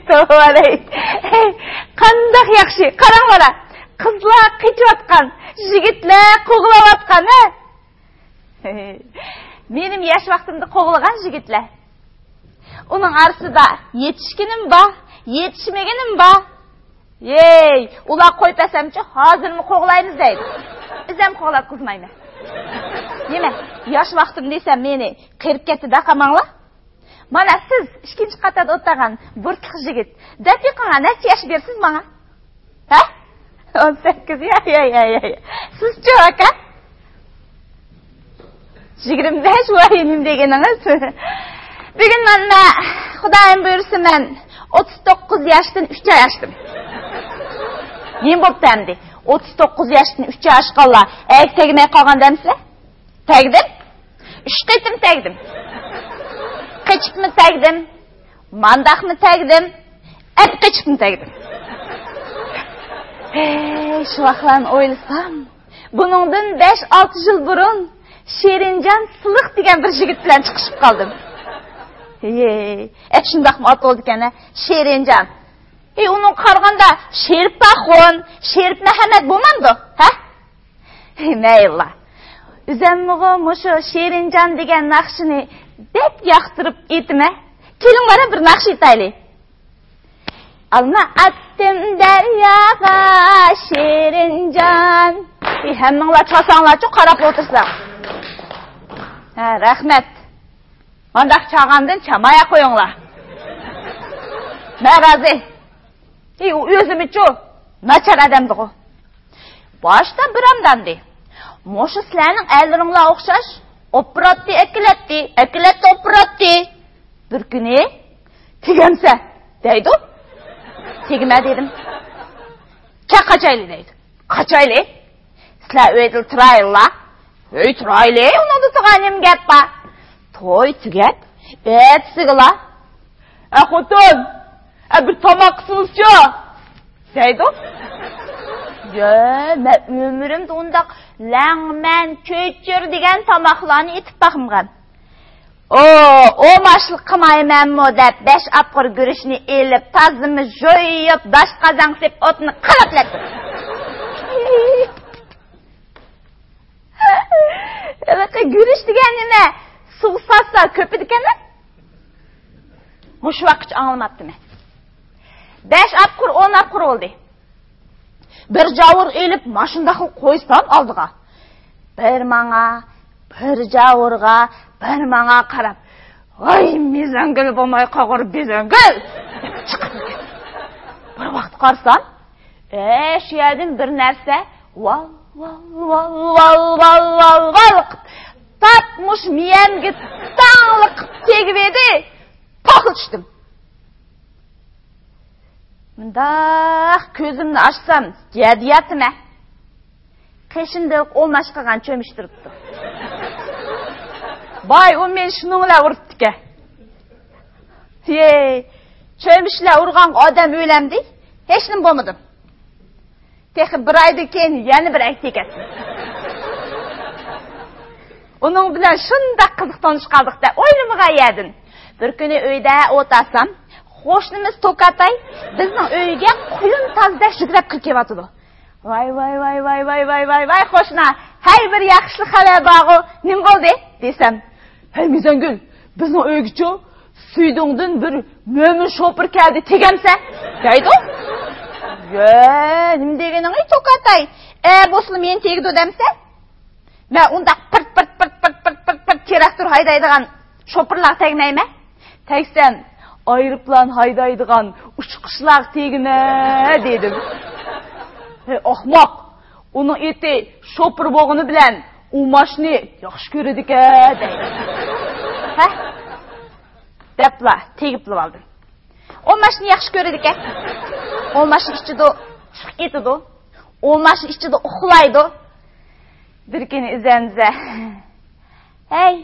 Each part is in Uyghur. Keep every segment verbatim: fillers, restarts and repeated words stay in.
توۋا-ھەي. قانداق ياخشى. قاراڭلار، قىزلار قېچىۋاتقان، يىگىتلەر قوغلاۋاتقان، ھە؟ مېنىڭ ياش ۋاقتىمدا قوغلىغان يىگىتلەر. ئۇنىڭ ئارىسىدا يېتىشكىنىم بار، يېتىشمىگىنىم بار. ھەي، ئۇلار قويۇپ بەرسەمچۇ، ھازىرمۇ قوغلايمىز دەيدۇ. ئۆزۈم قوغلاپ قىزمايمەن. نېمە، ياش ۋاقتىم دېسەم مېنى قېرىپ كەتتى دە قاماڭلار. مانا سىز ئىككىنچى قاتاردا ئولتۇرغان بۇرۇتلۇق يىگىت، دەپ بېقىڭا، نەچچە ياش بېرىسىز ماڭا؟ ھە؟ ئون سەككىز، يا، يا، يا، يا، يا. سىزچۇ، ئاكا؟ يىگىرمە بەش، ۋاي، نېمە دېگىنىڭىز؟ بۈگۈن مانا، خۇدايىم بۇيرۇسا، مەن ئوتتۇز توققۇز ياشتىن ئۈچ ئاي ئاشتىم. نېمە بوپتۇ ئەمدى؟ ئوتتۇز توققۇز ياشتىن ئۈچ ئاي ئاشقانلار ئەگە تەگمەي قالغان دەمسىلەر؟ تەگدىم. ئۈچ قېتىم تەگدىم. قېچىپمۇ تەگدىم. مانداقمۇ تەگدىم. ئەپ قېچىپمۇ تەگدىم. ھەي، شۇ ۋاقىتلارنى ئويلىسام، بۇنىڭدىن بەش-ئالتە يىل بۇرۇن شېرىنجان سىلىق دېگەن بىر يىگىت بىلەن چىقىشىپ قالدىم. ھەي، ئەپ شۇنداقمۇ ئات بولىدىكەن، ھە؟ شېرىنجان. ھەي، ئۇنىڭغا قارىغاندا شېرىپ پاخۇن، شېرىپ مەھەممەت بولمامدۇ، ھە؟ ھەي، مەيلىلا. ئۆزەممىغۇ مۇشۇ شېرىنجان دېگەن ناخشىنى بەك ياقتۇرۇپ ئېيتىمەن. كېلىڭلار، بىر ناخشا ئېيتايلى. ئالما ئاتتىم دەرياغا شېرىنجان. ھەي، ھەممىڭلار چالساڭلارچۇ، قاراپ ئولتۇرساڭ. ھە، رەھمەت. مانداق چالغاندىن چالمايا قويۇڭلار. مەن رازى. ھەي، ئۇ ئۆزىمىچۇ؟ ناچار ئادەمدىغۇ. باشتا بىر ئامداندى. مۇشۇ سىلەرنىڭ ئەرلىرىڭلار ئوخشاش. ئوپپۇراتتى، ئەكېلەتتى، ئەكېلەتتى، ئوپپۇراتتى. بىر كۈنى، تېگەمسە، دەيدۇ. تېگىمە دېدىم. كە قاچايلى دەيدۇ. قاچايلى. سىلەر ئۆيدە تۇرايلىلا. ئۆي تۇرايلى، ئۇنىڭدا تۇرغان نېمە گەپ بار؟ توي تۈگەپ، ئەتىسىگىلا. ئە خوتۇن، ئە بىر تاماق قىلسىزچۇ؟ دەيدۇ. يا، مەن ئۆمرۈمدە ئۇنداق لەڭمەن، چۆچۈر دېگەن تاماقلارنى ئېتىپ باقمىغان. ئو، ئوماشلىق قىلمايمەنمۇ دەپ، بەش ئاپقۇر گۈرۈچنى ئېلىپ، تازىمۇ جۇيۇپ، داش قازانغا سېلىپ، ئوتنى قالاپلەتتىم. ھېلىقى گۈرۈچ دېگەن نېمە؟ سۇغا ساتسا كۆپىدىكەن-دە. مۇشۇ ۋاقىتقىچە ئاڭلىماپتىمەن. بەش ئاپقۇر، ئون ئاپقۇر بولدى. بىر جاۋۇر ئېلىپ، ماشىنىدا قويسام ئالدىغا. بىر ماڭا، بىر جاۋۇرغا، بىر ماڭا قاراپ، «ۋاي، مېزەڭگۈل بولماي قالغۇر، بېزەڭگۈل!» دەپ چىقىپ كەتتى. بىر ۋاقىت قارىسام، ئە، شۇ يەردىن بىر نەرسە ۋال، ۋال، ۋال قىلىپ، تاپ مۇشۇ مىيەمگە تاڭلىق قىلىپ تېگىۋىدى. پاخلا چۈشتۈم. مۇنداق كۆزۈمنى ئاچسام، يەردە ياتىمەن. قېشىمدا ئوماش قىلغان چۆمۈچ تۇرۇپتۇ. باي، ئۇ مېنى شۇنىڭ بىلەن ئۇرۇپتىكەن. ھېي، چۆمۈچلەر ئۇرغانغا ئادەم ئۆلەمدى؟ ھېچنېمە بولمىدىم. تېخى بىر ئايدىن كېيىن يەنە بىر ئەكتى كەتتى. ئۇنىڭ بىلەن شۇنداق قىزىق تونۇشۇپ قالدۇق-دە، ئويلىمىغان يەردىن. بىر كۈنى ئۆيدە ئولتۇرسام، قوشنىمىز توكاتاي بىزنىڭ ئۆيگە قۇيۇن تازىدەك يۈگۈرۈپ كىرىپ كېلىۋاتىدۇ. ۋاي، ۋاي، ۋاي، قوشنا، ھەي، بىر ياخشى خەۋەر بارغۇ، نېمە بولدى؟ دېسەم، ھەي، مىزەنگۈل، بىزنىڭ ئۆيگىچۇ سۈيدۈڭدىن بىر مۆمىن شوپۇر كەلدى، تېگەمسە؟ دەيدۇ. يە، نېمە دېگىنىڭ، ئەي، توكاتاي؟ ئە، بولسىلا مېنى تېگىدۇ دەمسە؟ مەن ئۇنداق پىرت، پىرت، پىرت، پىرت، پىرت، پىرت، پىرت تىراكتور ھايدايدىغان شوپۇرلارغا تەگمەيمەن. تەگسەم، ئايروپىلان ھايدايدىغان ئۇچقۇچىلارغا تېگىمەن، دېدىم. ھەي، ئاخماق! ئۇنىڭ ئېتى شوپۇر بولغىنى بىلەن ئۇماچنى ياخشى كۆرىدىكەن، دەيدۇ. ھە؟ دەپلا تېگىپلا ئالدىم. ئۇماچنى ياخشى كۆرىدىكەن. ئۇماچنى ئىچىدۇ، چىقىپ كېتىدۇ. ئۇماچنى ئىچىدۇ، ئۇخلايدۇ. بىر كۈنى ئۆزەمزە، ھەي،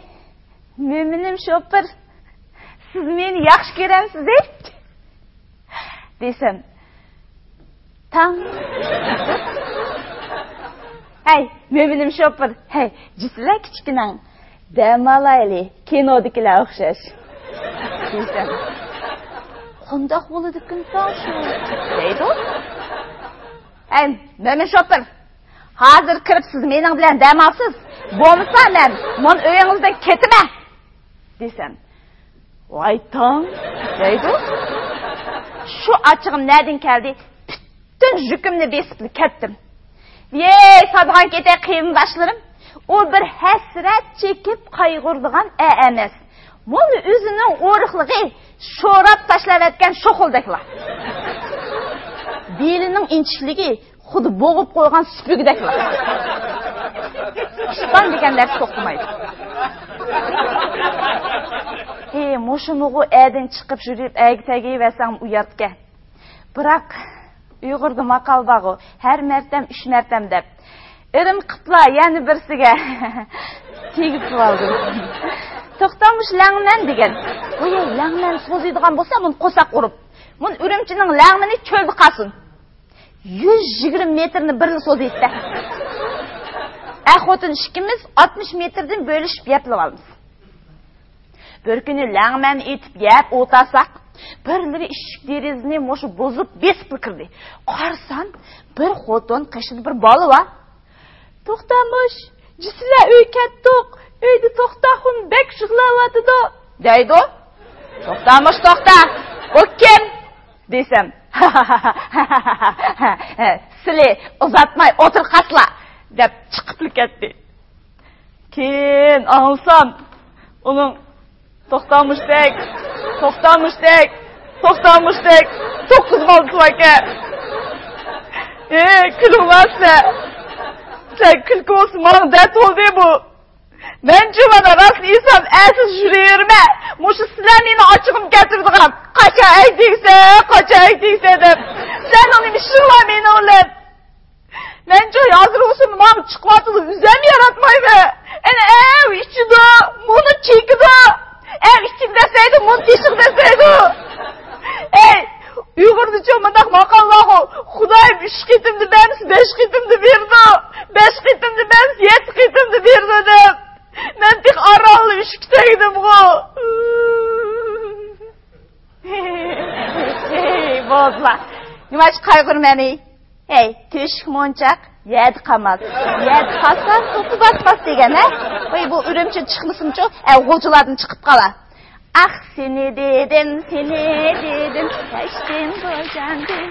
مۆمىنىم شوپۇر، سىز مېنى ياخشى كۆرەمسىز؟ دېسەم، تاڭ. ھەي، مۆمىنىم شوپۇر، ھەي، جىسىلە كىچىككىنەڭ. دەم ئالايلى، كىنودىكىلەر ئوخشاش، دېسەم، قانداق بولىدىكىنساڭ شۇ، دەيدۇ. ھەي، مۆمىن شوپۇر، ھازىر كىرىپ سىز مېنىڭ بىلەن دەم ئالسىز، بولمىسا مەن مۇن ئۆيىڭىزدىن كېتىمەن، دېسەم، ۋاي تاڭ، دەيدۇ. شۇ ئاچچىقىم نەدىن كەلدى؟ پۈتۈن يۈكۈمنى بېسىپلا كەتتىم. ۋىي، سادىغان كېتەي قېرىنداشلىرىم، ئۇ بىر ھەسرەت چېكىپ قايغۇرىدىغان ئە ئەمەس. مۇنۇ ئۆزىنىڭ ئورۇقلۇقى شوراپ تاشلاۋەتكەن شوخلىدەكلا. بېلىنىڭ ئىنچىكىلىكى خۇددى بوغۇپ قويغان سۈپۈرگىدەكلا. ئىشتان دېگەن نەرسە توختىمايدۇ. ھې، مۇشۇمۇغۇ ئەدىن چىقىپ يۈرۈپ ئەگە تەگىۋەرسەڭ ئۇياتكەن. بىراق، ئۇيغۇردا ماقال بارغۇ، ھەر مەرتەم ئۈچ مەرتەم دەپ. ئىرىم قىپلا يەنە بىرسىگە تېگىپ ئالدىم. توختامۇش لەڭمەن دېگەن. ۋوي، لەڭمەن سوزىدىغان بولسا، مۇنى قورساق ئۇرۇپ. مۇن ئۈرۈمچىنىڭ لەڭمىنى چۆلدە قالسۇن. يۈز يىگىرمە مېتىرنى بىرلا سوزىدىتتە. ئەر خوتۇن ئىككىمىز ئاتمىش مېتىردىن بۆلۈشۈپ يەپلىۋالىمىز. بىر كۈنى لەڭمەن ئېتىپ يەپ ئولتۇرساق، بىرلىرى ئىشىك دېرىزىنى مۇشۇ بۇزۇپ بېسىپلا كىردى. قارىسام، بىر خوتۇن، قېشىدا بىر بالا بار. «توختامۇش، جىسىلە ئۆي كەتتۇق، ئۆيدە توختاخۇن بەك يىغلاۋاتىدۇ» دەيدۇ. «توختامۇش، توختا، ئۇ كىم؟» دېسەم، «سىلى ئۇزاتماي ئولتۇرۇپ قالسىلا» دەپ چىقىپلا كەتتى. كېيىن ئاڭلىسام، ئۇنىڭ توختامۇشتەك، توختامۇشتەك، توختامۇشتەك توققۇز بالىسى باركەن. ھېي، كۈلۈڭلار سىلەر. سىلەر كۈلكە بولسا، ماڭا دەرد بولدى بۇ. مەنچۇ مانا راست ئېيتسام، ئەرسىز يۈرۈۋېرىمەن. مۇشۇ سىلەر مېنىڭ ئاچچىقىمنى كەلتۈرىدىغان. قاچان ئەگدىگۈسە، قاچان ئەگدىگۈسە دەپ. سىلەرنىڭ نېمە ئىشىڭ بار مېنىڭ بىلەن؟ مەنچۇ ھازىر بولسا ماڭا چىقىۋاتىدۇ، ئۆزۈم ياراتمايمەن. ئەنە ئەۋ ئىچىدۇ، مۇنى چېكىدۇ. ئەۋ ئىچىگە دەسەيدۇ، مۇنى تېشىغا دەسەيدۇ. ئەي، ئۇيغۇردىچۇ مۇنداق ماقال بارغۇ، خۇدايىم ئۈچ قېتىمدا بەرمىسە، بەش قېتىمدا بېرىدۇ، بەش قېتىمدا بەرمىسە، يەتتە قېتىمدا بېرىدۇ دەپ. مەن تېخى ئارانلا ئۈچكە تەگدىمغۇ. ھېي، بولدىلا. نېمانچە قايغۇرىمەن، ھېي؟ ھېي، تۆشۈك مونچاق يەردە قالماس. يەردە قالسا، توپا باتماس دېگەن، ھە؟ ۋاي، بۇ ئۈرۈمچى چىقمىسىمچۇ، ئەۋ غۇلجىلاردىن چىقىپ قالا. ئاھ، سېنى دېدىم، سېنى دېدىم، كەچتىم بۇ جاندىن.